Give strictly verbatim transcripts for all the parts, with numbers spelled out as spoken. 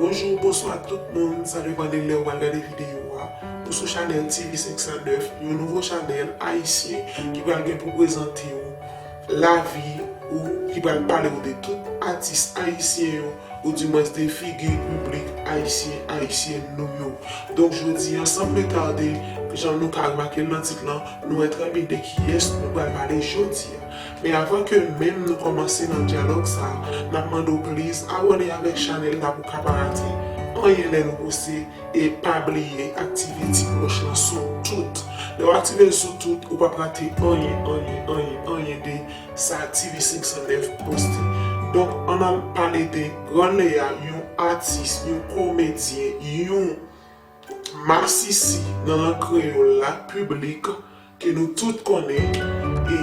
Bonjou, bonswa tout moun, sa depann de lè w pral gade videyo a. Ou sou chanèl T V senk san nèf, yon nouvo chanèl ayisyen ki pral gen pou prezante w lavi ou, ki pral pale w de tout atis ayisyen yo, oudimwens de figi piblik ayisyen, ayisyèn nou yo. Donk, jodi a, san plis tade, jan nou ka remake l nan tit lan, nou wè trè byen de kiyès nou pral pale jodi a. Men avan ke menm nou kòmanse nan dyalòg sa a, n ap mande w please abòne avèk chanèl la pou w ka pa rate anyen lè nou poste, e pa bliye aktive ti klòch lan sou tout. Lè w aktive l sou tout, ou p ap rate anyen, anyen, anyen, anyen de sa T V senk san nèf poste. Donk, ann al pale de Granlea, yon atis, yon komedyen, yon masisi nan lang kreyòl la, piblik, ke nou tout konnen. E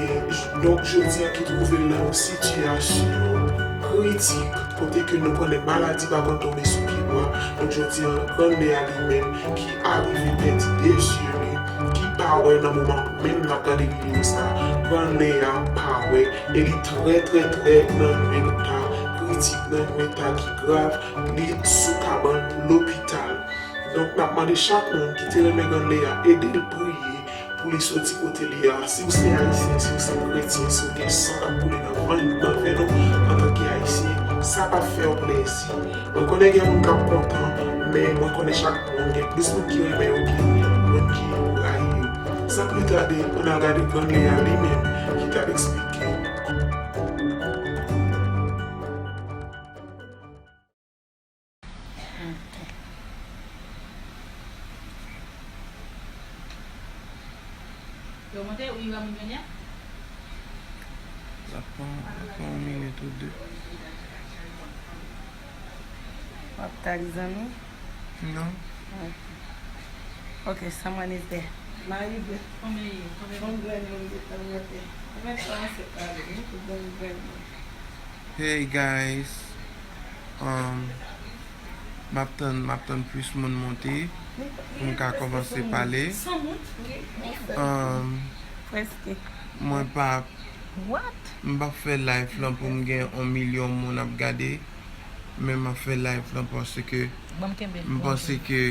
donk, jodi a ki twouve l nan yon sitiyasyon kritik, kote ke nou konnen maladi pa konn tonbe sou pye bwa. Donk, jodi a, Granlea li menm ki arive pèdi de zye li, ki pa wè nan moman menm n ap gade videyo sa a, Granlea pa wè, e li trè, trè, trè nan yon eta kritik, nan yon eta ki grav, li sou kabann lopital. Donk, n ap mande chak moun ki te renmen Granlea, ede l priye pou li soti kote li a. Si w se ayisyen, si w se kretyen, si w gen san k ap koule nan venn, nan venn ou antanke ayisyen, sa p ap fè w plezi. Mwen konnen gen moun k ap kontan, men mwen konnen chak moun, gen plis moun ki renmen yo ke moun ki rayi yo. San plis tade, ann al gade Granlea li menm ki t ap eksplike. Yo monte, ou rive a moun Granlea? Sa pran, sa pran yon minit ou de. W ap tag zanmi? Non. Ok. Ok, someone is there. Mari de. Konbyen ye? Konbyen? Yon grenn moun gentan monte. Konbyen tan se pale? Yon grenn moun. Hey guys. Um, m ap tann, m ap tann plis moun monte pou m ka kòmanse pale. Um, Prèske. Mwen pa, What? M pa fè live lan pou m gen yon milyon moun ap gade, men m ap fè live lan paske Ban m kenbe m l, panse ke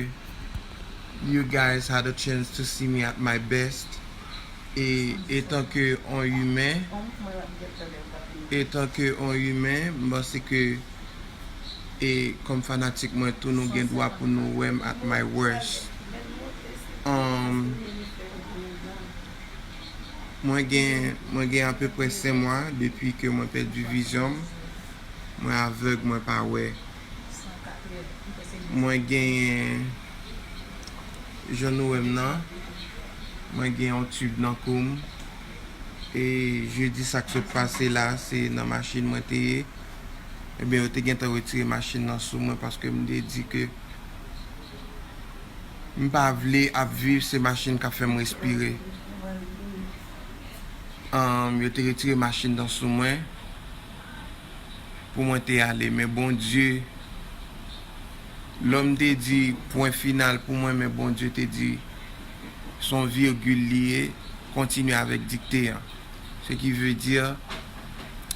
you guys had a chance to see me at my best. E etanke yon imen, etanke yon imen, m panse ke, e kòm fanatik mwen tou, nou gen dwa pou nou wè m at my worst. Um, mwen gen, mwen gen apeprè senk mwa depi ke mwen pèdi vizyon m. Mwen avèg, mwen pa wè. Mwen genyen, jan nou wè m nan, mwen gen yon tib nan kou m. E jedi sa k sot pase la, se nan machin mwen te ye. Ebyen, yo te gentan retire machin nan sou mwen paske m te di ke m pa vle ap viv se machin k ap fè m respire. Ann, yo te retire machin nan sou mwen pou mwen te ale. Men Bondye, lòm te di pwen final pou mwen, men Bondye te di, se yon virgil li ye, kontinye avèk dikte an. Ce qui veut dire,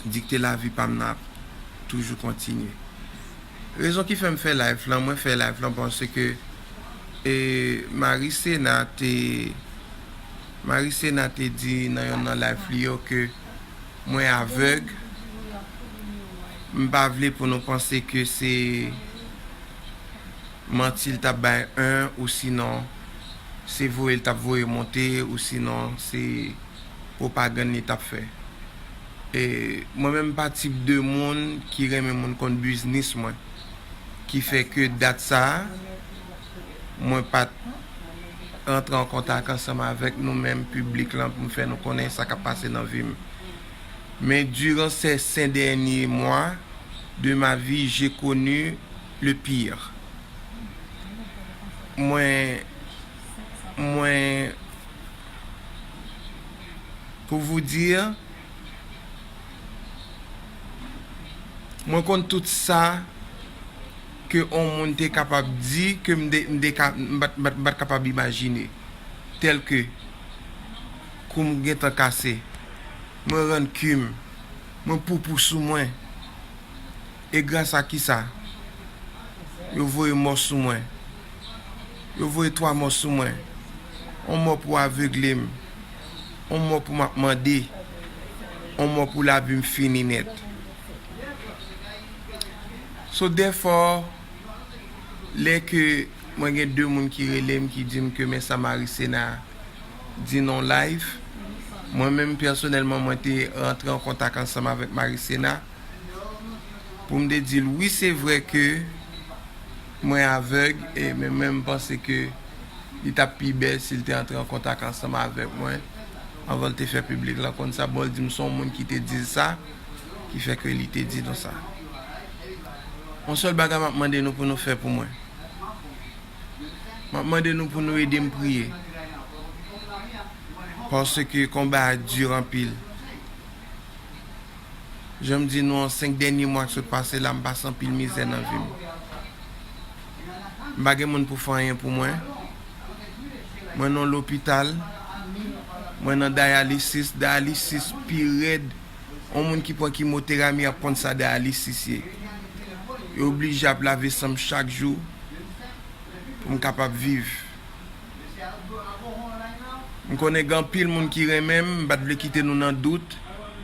dikte lavi pa m nan ap toujou kontinye. Rezon ki fè m fè live lan, mwen fè live lan paske, e, Marie Sena te, Marie Sena te di nan yonn nan live li yo ke mwen avèg. M pa vle pou nou panse ke se manti l t ap bay, en, ou sinon se voye l t ap voye monte, ou sinon se pwopagann li t ap fè. E mwen menm m pa tip de moun ki renmen moun konn biznis mwen, ki fè ke dat sa a, mwen pa t rantre an kontak ansanm avèk nou menm piblik lan pou m fè nou konnen sa k ap pase nan vi m. Men durant ces cinq derniers mois de ma vie, j'ai connu le pire. Mwen, mwen, pour vous dire, mwen konn tout sa ke yon moun te kapab di, ke m te, m te ka, m pa t, m pa t, m pa t kapab imajine. Tèlke, kou m gentan kase, mwen rann ki m, mwen poupou sou mwen. E gras a kisa? Yo voye mò sou mwen. Yo voye twa mò sou mwen. On mò pou avegle m. On mò pou m ap mande. On mò pou lavi m fini nèt. So, therefore, lè ke mwen gen de moun ki rele m, ki di m ke men sa Marisena di nan live, mwen menm pèsonèlman, mwen te rantre an kontak ansanm avèk Marisena pou m te di l, wi, se vre ke mwen avèg, e, men, men m panse ke li t ap pi bèl si l te antre an kontak ansanm avèk mwen anvan l te fè piblik la konn sa. Bon, l di m se yon moun ki te di l sa, ki fè ke li te di nou sa. Yon sèl bagay m ap mande nou pou nou fè pou mwen. M ap mande nou pou nou ede m priye. Paske konba a di anpil. Jan m di nou an, senk dènye mwa k sot pase la, m pase anpil mizè nan vi m. M pa gen moun pou fè anyen pou mwen. Mwen nan lopital. Mwen nan dayalisis. Dayalisis pi rèd. Yon moun ki pran kimoterami ap konn sa dayalisis ye. Yo oblije ap lave san m chak jou pou m kapab viv. M konnen gen anpil moun ki renmen m, m pa t vle kite nou nan dout,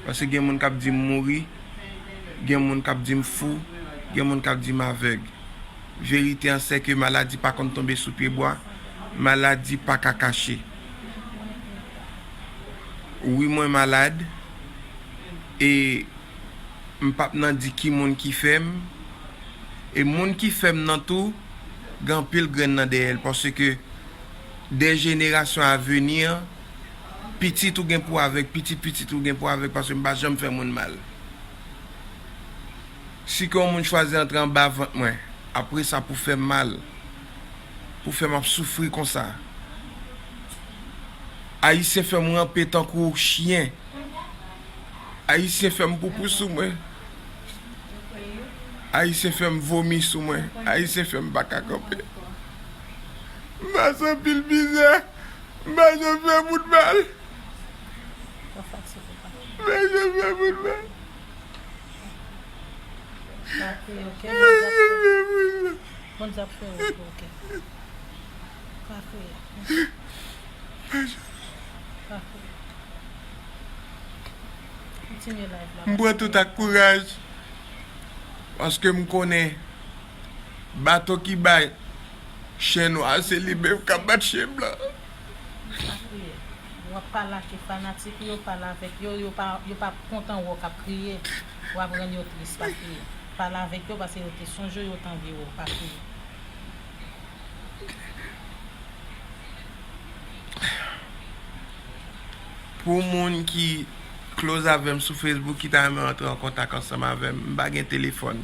paske gen moun k ap di m mouri, gen moun k ap di m fou, gen moun k ap di m avèg. Verite an, se ke maladi pa konn tonbe sou pye bwa, maladi pa ka kache. Wi, mwen malad, e m p ap nan di ki moun ki fè m, e moun ki fè m nan tou, gen anpil grenn nan dèyè l, paske de jenerasyon a veni, pitit ou gen pou avèg, pitit pitit ou gen pou avèg, paske m pa janm fè moun mal. Si ke yon moun chwazi antre anba vant mwen, apre sa pou fè m mal, pou fè m ap soufri konsa. Ayisyen fè m ranpe tankou chyen. Ayisyen fè m poupou sou mwen. Ayisyen fè m vomi sou mwen. Ayisyen fè m pa ka kanpe. M pase anpil mizè. M pa janm fè moun mal. M pa janm fè moun mal. Pa kriye, ok? M pa janm fè moun mal. Bondye ap fè wout pou ou, ok? Pa kriye. Pa kriye. Kontinye live la. M pran tout ak kouraj. Paske m konnen bato ki bay chen nwa, se li menm k ap bat chen blan. Pa kriye. W ap pale ak fanatik ou yo, pale avèk yo, yo pa, yo pa kontan wè w k ap kriye. W ap rann yo tris, pa kriye. Pale avèk yo, paske yo te sonje w, yo t anvi wè w, pa kriye. Pou moun ki close avè m sou Facebook, ki ta renmen rantre an kontak ansanm avè m, m pa gen telefòn.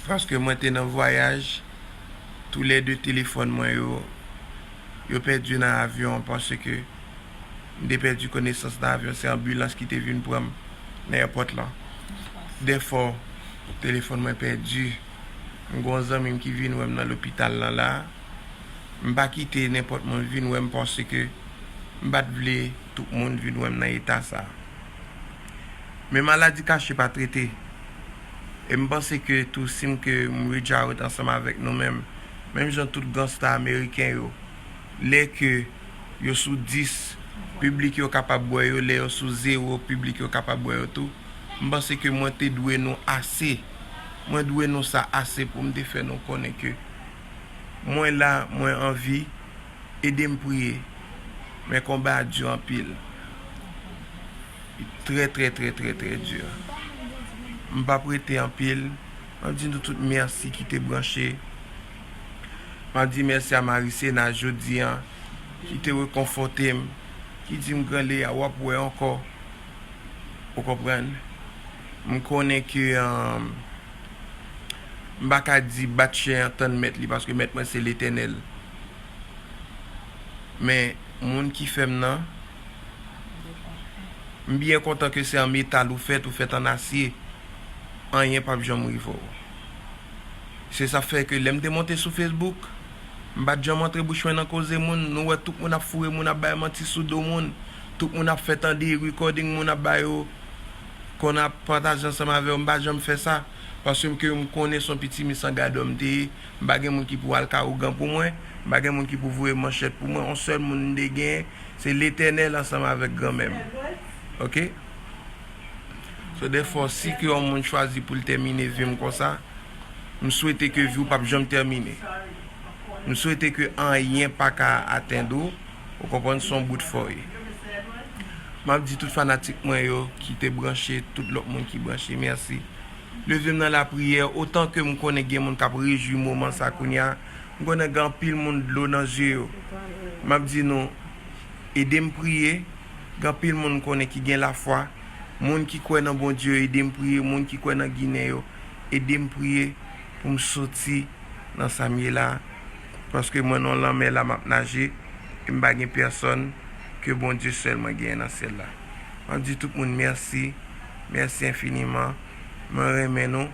Paske mwen te nan vwayaj, toulède telefòn mwen yo, yo pèdi nan avyon an, paske m te pèdi konesans nan avyon, se anbilans ki te vin pran m nan èpòt lan. Dèfò, telefòn mwen pèdi. M gen yon zanmi m ki vin wè m nan lopital lan la. M pa kite nenpòt moun vin wè m paske m pa t vle tout moun vin wè m nan eta sa. Men maladi kache pa trete. E m panse ke tou si m ke m reach out ansanm avèk nou menm, menm jan tout gangsta ameriken yo, lè ke yo sou dis, piblik yo kapab wè yo, lè yo sou zewo, piblik yo kapab wè yo tou. M panse ke mwen te dwe nou ase. Mwen dwe nou sa ase pou m te fè nou konnen ke mwen la, mwen anvi, ede m priye. Men konba a di anpil. Trè, trè, trè, trè, trè di. M p ap rete anpil. M ap di nou tout mèsi ki te branche. M ap di mèsi a Marisena jodi an, ki te rekonfòte m, ki di m, "Gran Leya, w ap wè ankò." Ou konprann? M konnen ke, um, m pa ka di bat chen an tann mèt li, paske mèt mwen se Letènèl. Men, moun ki fè m nan, m byen kontan ke se an metal ou fèt, ou fèt an asye. Anyen p ap janm rive w. Se sa fè ke lè m te monte sou Facebook, m pa t janm antre bouch mwen nan koze moun. Nou wè tout moun ap foure moun, ap bay manti sou do moun. Tout moun ap fè tande recording moun ap ba yo, konn ap pataje ansanm avè yo. M pa janm fè sa. Paske ke m konnen se yon pitit Miss Angadò m te ye, m pa gen moun ki pou al ka ougan pou mwen, m pa gen moun ki pou voye manchèt pou mwen, yon sèl moun m te genyen, se Letènèl ansanm avèk granmè m. Oke? So, dèfwa, si ke yon moun chwazi pou l tèmine vi m konsa, m swete ke vi w p ap janm tèmine. M swete ke anyen pa ka atenn ou, ou konprann, se yon bout fò w ye. M ap di tout fanatik mwen yo ki te branche, tout lòt moun ki branche, mèsi. Leve m nan lapriyè, otan ke m konnen gen moun k ap rejwi moman sa kounye a, m konnen gen anpil moun dlo nan zye yo. M ap di nou, ede m priye, gen anpil moun m konnen ki gen lafwa, moun ki kwè nan Bondye yo, ede m priye, moun ki kwè nan Ginen yo, ede m priye pou m soti nan sa m ye la, paske mwen nan lanmè la m ap naje, e m pa gen pèsòn ke Bondye sèl mwen genyen nan syèl la. M ap di tout moun mèsi, mèsi enfiniman, mwen renmen nou,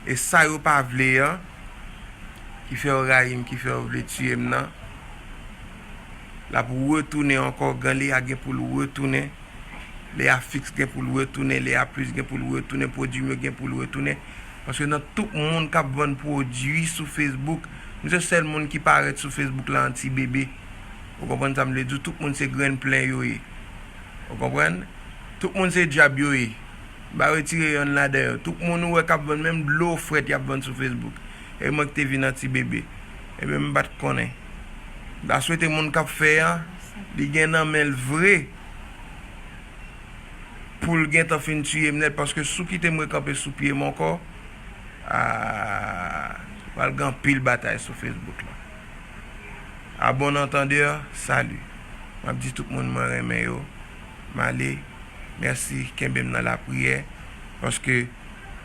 e sa yo pa vle an, ki fè yo rayi m, ki fè yo vle tiye m nan, l ap retounen ankò, Granlè a gen pou l retounen, Lea Fix gen pou l retounen, Lea Plus gen pou l retounen, pwodui m yo gen pou l retounen. Paske nan tout moun k ap vann pwodui sou Facebook, m se sèl moun ki parèt sou Facebook la an ti bebe. Ou konprann sa m vle di w? Tout moun se grenn plen yo ye. Ou konprann? Tout moun se dyab yo ye. M pa retire yonn ladan yo. Tout moun ou wè k ap vann, menm dlo frèt y ap vann sou Facebook. E mwen ki te vin an ti bebe. Ebyen, m pa t konnen. M ta swete moun k ap fè an, li gen nan men l vre pou l gentan fin tiye m nèt, paske si w kite m rekanpe sou pye m ankò, a, pral gen anpil batay sou Facebook la. À bon entendeur, salut. M ap di tout moun mwen renmen yo. M ale. Mèsi, kenbe m nan lapriyè, paske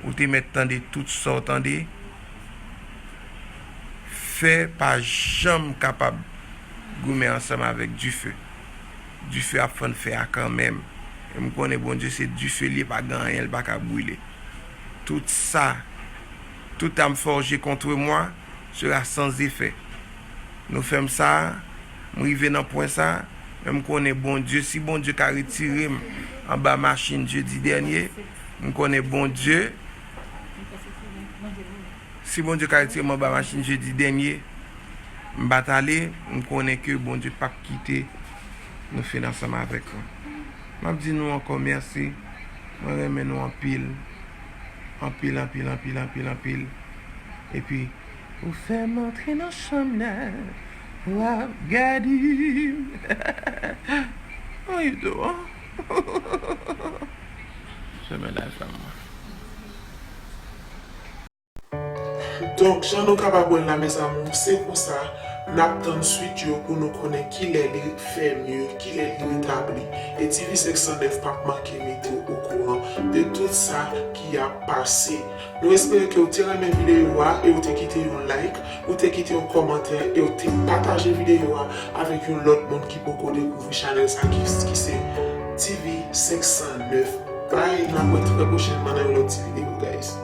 ou te mèt tande tout sa w tande. Fè pa janm kapab goumen ansanm avèk dife. Dife ap fann fè a kanmenm. E m konnen Bondye se dife li ye, pa gen anyen l pa ka brile. Tout sa, toute arme forgée contre moi sera sans effet. Nou fè m sa, m rive nan pwen sa, men m konnen Bondye, si Bondye ka retire m anba machin jedi dènye, m konnen Bondye, si Bondye ka retire m anba machin jedi dènye, m pa t ale, m konnen ke Bondye p ap kite nou fin ansanm avèk mwen. M ap di nou ankò mèsi. Mwen renmen nou anpil. Anpil, anpil, anpil, anpil, anpil. Epi, ou fè m antre nan chanm la, w ap gade m. How you doing? Fèmen live la, mwen. Donk, jan nou kapab wè l la, mezanmi, se konsa n ap tann swit yo pou nou konnen kilè li fè mye, kilè li retabli. E T V senk san nèf p ap manke mete w okouran de tout sa ki ap pase. Nou espere ke w te renmen videyo a e w te kite yon like, ou te kite yon kòmantè e w te pataje videyo a avèk yon lòt moun ki poko dekouvri chanèl sa ki, ki se T V senk san nèf. Bye, n ap wè trè pwochènman nan yon lòt ti videyo, guys.